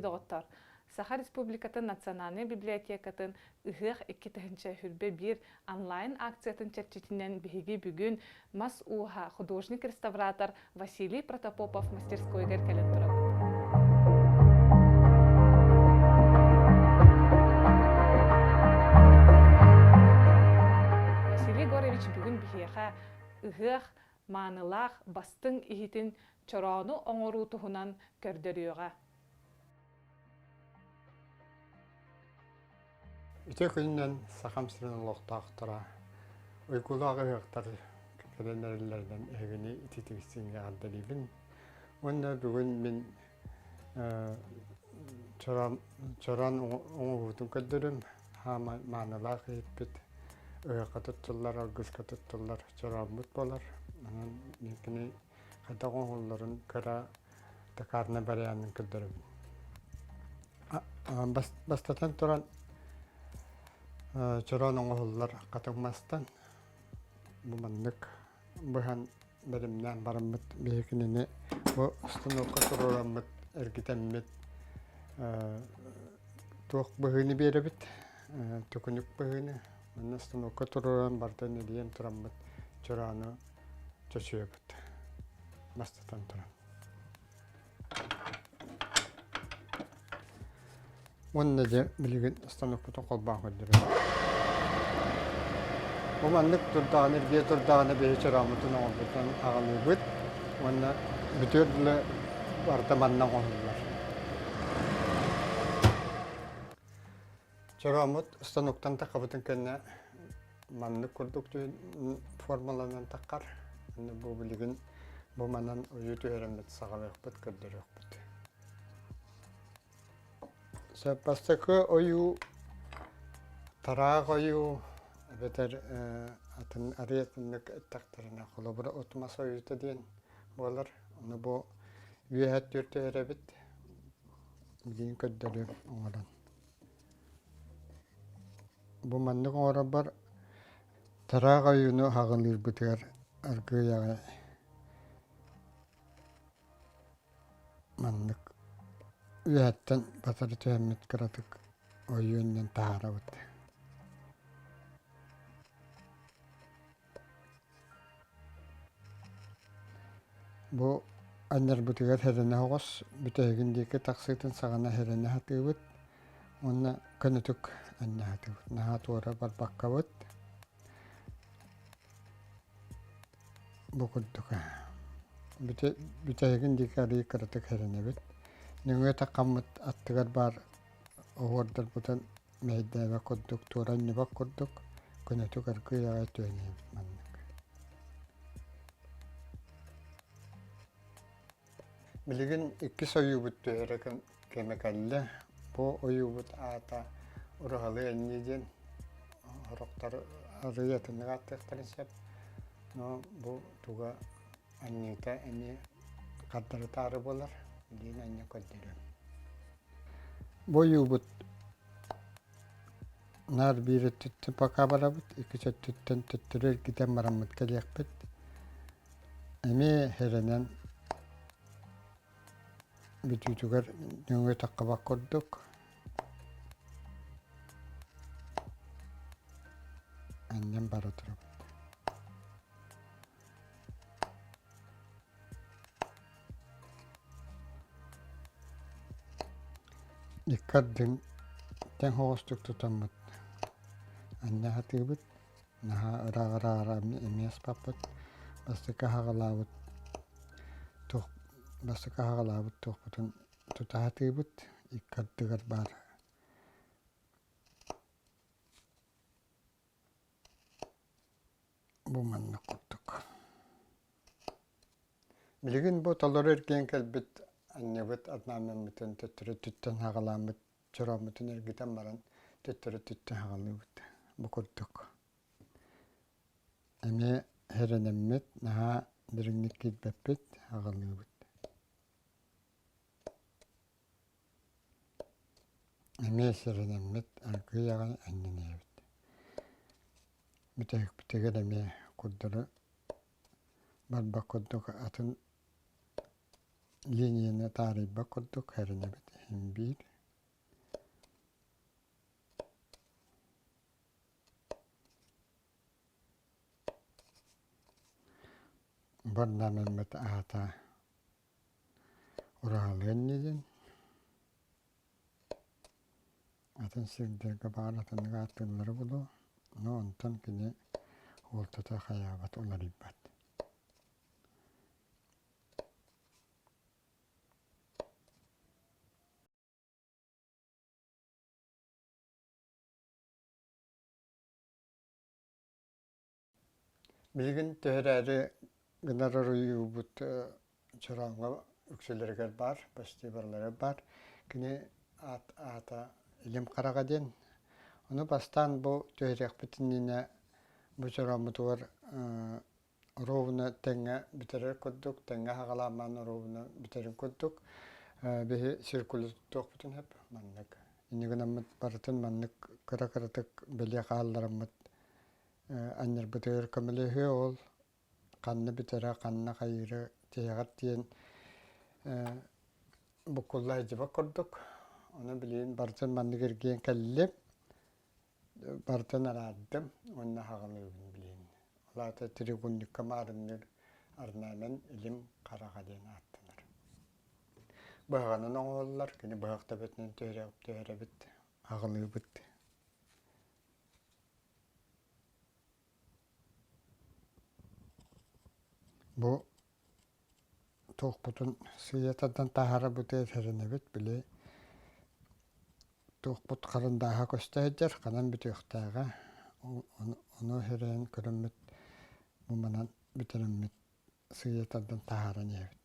доҕоттор! Саха Республикатын Национальнай библиотекатын Ыһыах 2021 онлайн-акциятын чэрчитинэн биһиги бүгүн мас ууһа, художник-реставратор Василий Протопопов мастерскойугар кэлэн турабыт. Василий Егорович бүгүн биһиэхэ ыһыах маанылаах бастыҥ иһитин чороону оҥоруу туһунан көрдөрүөҕэ. Үтүө күнүнэн Сахам сирин олохтоохторо уйгулаах ыһыахтар кэлэн эрэллэринэн эһигини ититик-истиҥҥэ эҕэрдэлиибин. Уонна бүгүн мин чорон чорон оҥоһуутун көрдөрүм. Хаама маанылаах иһиппит ыһыахха туттуллар, алгыска туттуллар чорооммут буолар. Онон мин кини хайдах оҥоһулларын кыра токарнай барыйаанын көрдөрөбүн. Бастатан туран чороон оҥоһуллар хатыҥ мастан бу маннык быһан бэлэмнээн бараммыт биһи кинини бу установка туруораммыт эргитэммит туох быһыыны биэрэбит төкүнүк быһыыны манна установка туруоран барытын илийэн тураммыт чороону чочуйабыт бастатан туран Уонна дьэ билигин станокпутун холбоон көрдөрөбүт. Бу маннык турдаҕына, эргийэ турдаҕына биһи чорооммутун оҥорбутун аҕалыыбыт уонна бүтүөр дылы барыта манна оҥоһуллар. Чорооммут станоктан таххабытын кэннэ маннык курдук формаланан таххар. Аны бу билигин бу манан ойуу түһэрэммит саҕалыахпыт, көрдөрүөхпүт. Сөп бастакы ойуу тараах ойуу эбэтэр атын арый атыннык эттэхтэринэ холобура от мас ойуута диэн буолар. Ону бу үөһэ түөрт түһэрэбит билигин көрдөрүөм оҥорон. Бу маннык оҥоробор тараах ойууну аҕылыырбытыгар аргыый аҕай маннык үөһэттэн батары түһэммит кыратык ойуу иннин таһаарабыт. Бу анньарбытыгар хэрэнэ оҕус бүтэһигин диэки тахсыытын саҕана хэрэнэ сатыыбыт уонна көнөтүк анньа сатыыбыт. Наһаа туора барбаккабыт. Бу курдук бүтэһигин диэки арыый кыратык хэрэнэбит. Нөҥүө таххаммыт аттыгар баар оһуордарбытын мэһэйдээбэт курдук, туора анньыбат курдук көнөтүк аргыый аҕай түһэниэбит маннык. Билигин иккис ойуубут түһэрэ кэмэ кэллэ. Бу ойуубут аата Ураһалыы анньыы диэн сорохтор арыый атыннык ааттыахтарын сөп. Но бу туга анньыыта эмиэ хардарытаары буолар. Билигин анньа көрдөрүөм. Бу ойуубут наар биир өттүттэн пока барабыт, иккис өттүттэн төттөрү эргитэн бараммыт кэлиэхпит. Эмиэ эрэнэн бүтүүтүгэр нөҥүө таххыбат курдук анньан бара турабыт. Икки ардын тэҥ соҕустук тутаммыт анньа сатыыбыт Наһаа ыраах-ыраах эмиэ аспаппыт. Бастакы аһаҕалаабыт туох бастакы аһаҕалаабыт туохпутун тута сатыыбыт. Икки ардыгар баар бу маннык курдук. Билигин бу толору эргийэн кэлбит анньыбыт орнамеммытын төттөрү өттүттэн аҕалааммыт чорооммутун эргитэн баран төттөрү өттүттэн аҕалыыбыт. Бу курдук. Эмиэ эрэнэммит, наһаа дириҥник киирбэппит, аҕалыыбыт. Эмиэ сэрэнэммит, аргыый аҕай анньыныабыт. Бүтэһикпитигэр эмиэ курдары барбах курдук атын лиинийэни таарыйбат курдук эрэнэбит. Син биир. Бу орнамеммыт аата Ураһалыан диэн. Атын сирдэргэ баар атыннык ааттыыллара буолуо, но онтон кини уолтата хайаабат уларыйбат. Билигин түһэрээри гынар оруйуубут чорооҥҥо үксүлэригэр баар, почти барыларыгар баар. Кини аат аата Илим Хараҕа диэн. Ону бастаан бу түһэриэхпит иннинэ бу чорооммутугар оруобуна тэҥҥэ бүтэрэр курдук, тэҥҥэ хаҕалаамаан оруобуна бүтэрин курдук биһи циркулю туттуохпутун сөп маннык. Инньэ гынаммыт барытын маннык кыра-кыратык бэлиэ хааллараммыт анньарбытыгар көмөлөһүө ол ханна бүтэрэ, ханна хайыыра тиһэҕэр тиийэн буккулла сылдьыбат курдук. Ону билигин барытын маннык эргийэн кэллим. Барытын араардым уонна хаҕалыыбын билигин. Ол аата тригунникка маарынныыр орнамент илим хараҕа диэн ааттанар. Быһаҕынан оҥоһуллар, кини быһах төбөтүнэн түһэрэбит, аҕалыыбыт. Бу туохпутун сыыйа тардан таһаарарбытыгар эрэнэбит, били туохпут харандааһа көстө сылдьар, ханан бүтүөхтээҕэ, ону сэрэйэн көрөммүт бу манан бүтэрэммит сыыйа тардан таһааран иһэбит.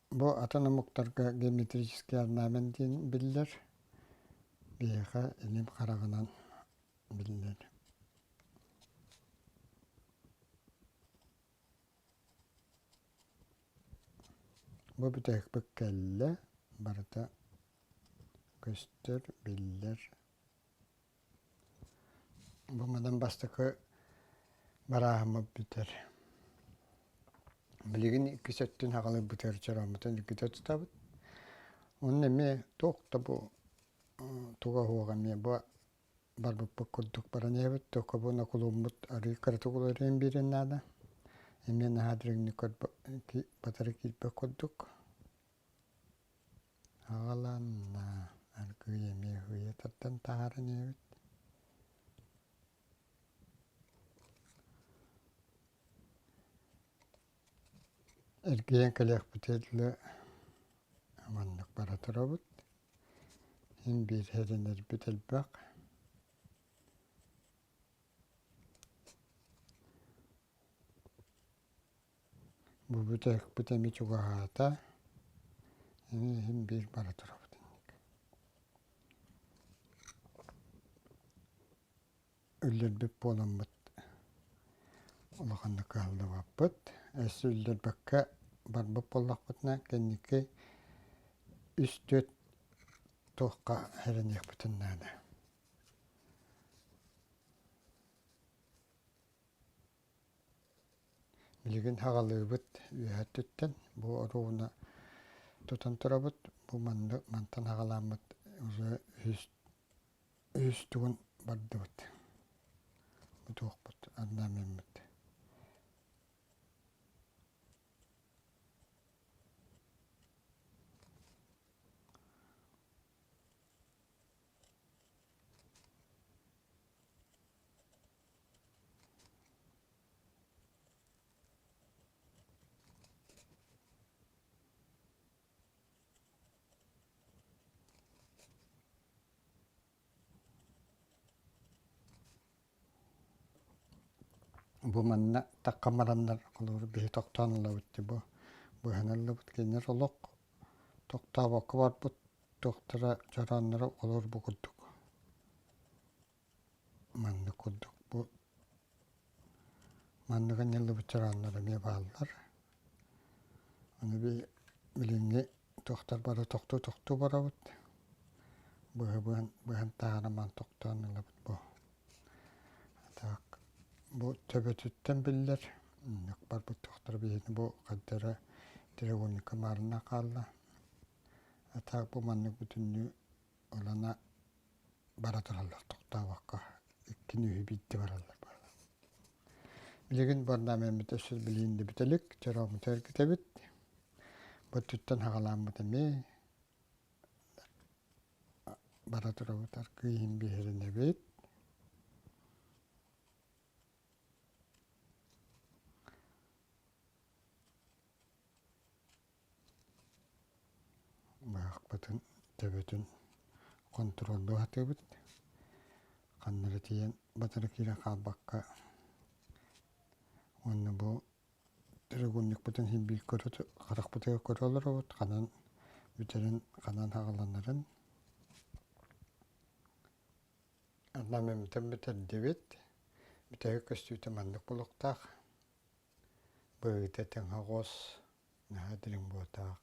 Бу атын омуктарга геометрический орнамент диэн биллэр, биһиэхэ илим хараҕынан биллэр. Бу бүтэһикпит кэллэ, барыта көстөр, биллэр. Бу манан бастакы барааһыммыт бүтэр. Билигин иккис өттүн аҕаларбытыгар чорооммутун илгитэ тутабыт. Онно эмиэ туох да бу туга суоҕа эмиэ бу барбыппыт курдук баран иһэбит. Туохха бу нокулууммут арыый кыратык уларыйан биэриэн наада. Эмиэ наһаа дириҥник батары киирбэт курдук. Аҕаланна, аргыый эмиэ ыйа тардан таһааран иһэбит. Эргийэн кэлиэхпитигэр дылы маннык бара турабыт. Син биир эрэнэрбит элбэх. Бу бүтэһикпит эмиэ чугаһаата, эмиэ иһин биир бара турабыт инник. Үллэрбит буоламмыт улаханнык кыһаллыбаппыт. Өссө үллэрбэккэ барбыт буоллахпытына кэнники үс-түөрт туохха эрэниэхпитин наада. Билигин аҕалыыбыт үөһэ өттүттэн бу оруобуна тутан турабыт. Бу манна мантан аҕалааммыт уже үһүс үһүс тугун бардыбыт. Бу туохпут орнамеммыт. Бу манна такка бараннар холобур биһи тохтоон ылабыт дии бу быһан ыллыбыт кинилэр олох тохтообокко барбыт туохтара чороонноро олор бу курдук Маннык курдук бу маннык анньыллыбыт чорооннор эмиэ бааллар. Аны билиҥҥи туохтар бары тохтуу-тохтуу барабыт. Быһа-быһан быһан таһааран тохтоон ылабыт бу. Так бу төбөтүттэн биллэр. Барбыт тохтор биһини бу хаддара треугольникка маарына хаалла. А так бу маннык бүтүннүү олана бара тураллар тохтообокко иккини үһү биирдэ бараллар баралар. Билигин барнаамеммит өссө билиин да бүтэлик, чорооммуту эргитэбит. Бу өттүттэн хаҕалааммыт эмиэ бара турабыт аргыйын биһиринэбит. Быһахпытын төбөтүн хонтуруоллуу сатыыбыт. Ханна эрэ тиийэн батары киирэн хаалбакка уонна бу треугольникпытын син биир көрө харахпытыгар көрө олоробут ханан бүтэрин ханан хаҕаланарын Орнамеммытын бүтэрдибит. Бүтэһик көстүүтэ маннык булуктаах. Быһыыта тэҥ-оҕус, наһаа дириҥ буотаах,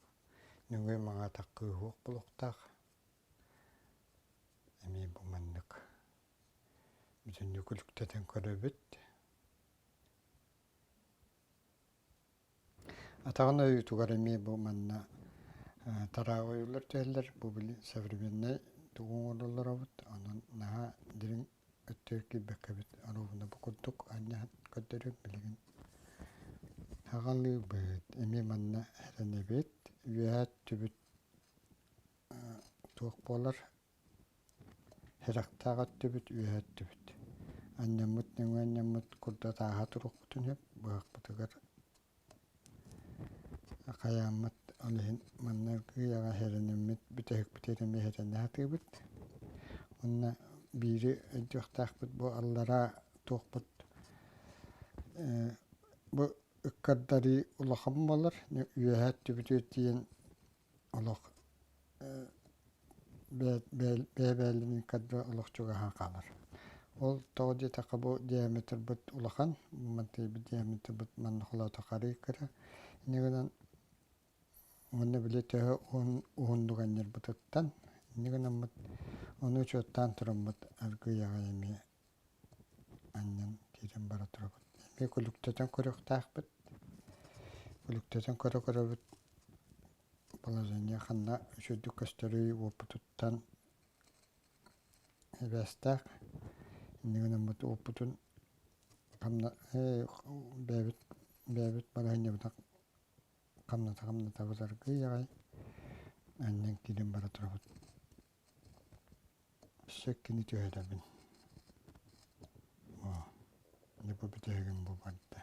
нөҥүө маҥаатах кыыһуох булуктаах. Эмиэ бу маннык бүтүннүү күлүктэтэн көрөбүт. Атаҕын ойуутугар эмиэ бу манна тараах ойуулар түһэллэр. Бу били современнай тугу оҥороллоробут, онон наһаа дириҥ өттүгэр киирбэккэбит оруобуна бу курдук анньаһан көрдөрүм билигин. Аҕалыыбыт, эмиэ манна эрэнэбит, үөһээ өттүбүт туох буолар Һэрэхтээх өттүбүт, үөһэ өттүбүт. Анньаммыт нөҥүө анньаммыт курдат ааһа туруохпутун сөп, быһахпытыгар хайааммыт ол иһин манна кыйаҕа һэрэнэммит бүтэһикпитигэр эмиэ һэрэнэ сатыыбыт. Уонна биири өйдүөхтээхпит бу аллараа туохпут бу ыккардарыы улахан буолар, үөһэ өттүбүтүгэр тиийэн олох бэйэ-бэйэлэрин кытта олох чугаһаан хаалар. Ол тоҕо диэтэххэ бу диаметрбыт улахан, мантыйбыт диаметрбыт манна холоотоххо арыый кыра. Инньэ гынан уонна били төһө уһуннук анньарбытыттан инньэ гынаммыт ону учуоттаан тураммыт аргыый аҕай эмиэ анньан киирэн бара турабыт. Эмиэ күлүктэтэн көрүөхтээхпит. Күлүктэтэн көрө-көрөбүт положение ханна үчүгдүк көстөрүй уоппутуттан эбээстээх. Инньэ гынаммыт уоппутун хамна бэйэбит бэйэбит балаһыанньабытын хамната-хамнатабыт аргыый аҕай анньан киирэн бара турабыт. Өссө иккини түһэрэбин. Оо, дьэ бу бүтэһигим бу барда.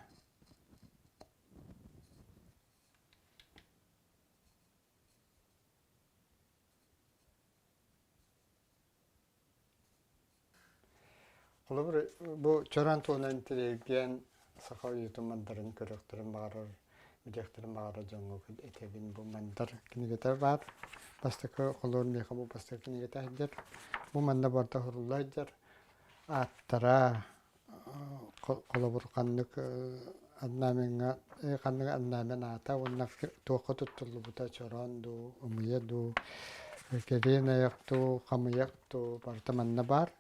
Холобур, бу Чорон туһунан интириэһиргээн саха ойуутун мандарын көрүөхтэрин баҕарар, билиэхтэрин баҕарар дьоҥҥо этэбин бу мандар кинигэтэ баар. Бастакы холобур миэхэ бу бастакы кинигэтэ сылдьар. Бу манна барыта сурулла сылдьар. Ааттара, холобур ханнык орнамеҥҥа ханнык орнамент аата уонна туохха туттуллубута чороон дуу, ымыйа дуу, кэриэн айах дуу, хамыйах дуу барыта манна баар.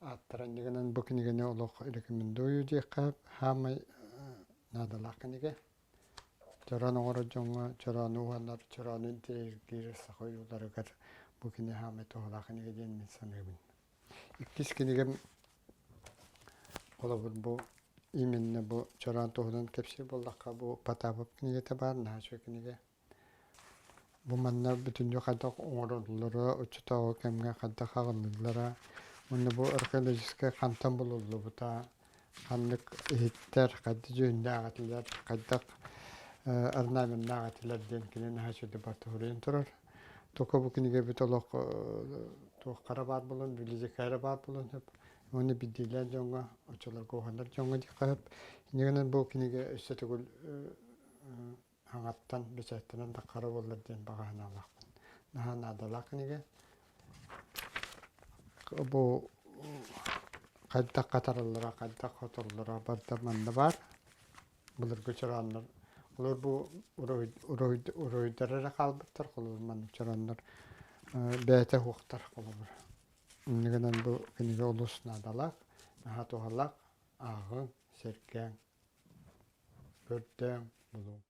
Ааттара иннигинэн бу кинигэни олох рекомендую диэххэ хаамай наадалаах кинигэ. Чороон оҥорор дьоҥҥо чороону уһанар, чороону интэриэһиргиир саха ойууларыгар бу кинигэ хаамай туһалаах кинигэ диэн мин саныыбын. Иккис кинигэм холобур бу именно бу чороон туһунан кэпсиир буоллахха бу Потапов кинигэтэ баар наһаа үчүгэй кинигэ. Бу манна бүтүннүү хайдах оҥороллоро, оччотооҕу кэмҥэ хайдах аҕыллыллара уонна бу археологическай хантан булуллубута, ханнык иһиттэр, хайдах дьүһүннээх этилэр, хайдах орнаменнаах этилэр диэн кини наһаа үчүгэйдик барыта суруйан турар. Токо бу кинигэбит олох туоххара баар буолан, библиотекаҕа баар буолан сөп. Уонна биирдиилээн дьоҥҥо, оччолорго уһанар дьоҥҥо диэххэ сөп. Инньэ гынан бу кинигэ өссө төгүл аҥаттан бэчээттэнэн да хара буоллар диэн баҕа санаалаахпын. Наһаа наадалаах кинигэ. Бу хайдах хатараллара, хайдах хотороллоро барыта манна баар. Былыргы чорооннор олор бу уруһуйдара эрэ хаалбыттар, холобур маннык чорооннор бэйэтэ уһуохтар холобур. Инньэ гынан бу кинигэ олус наадалаах, наһаа туһалаах, ааҕыҥ, сэргээҥ. Көрдөөҥ, булуҥ.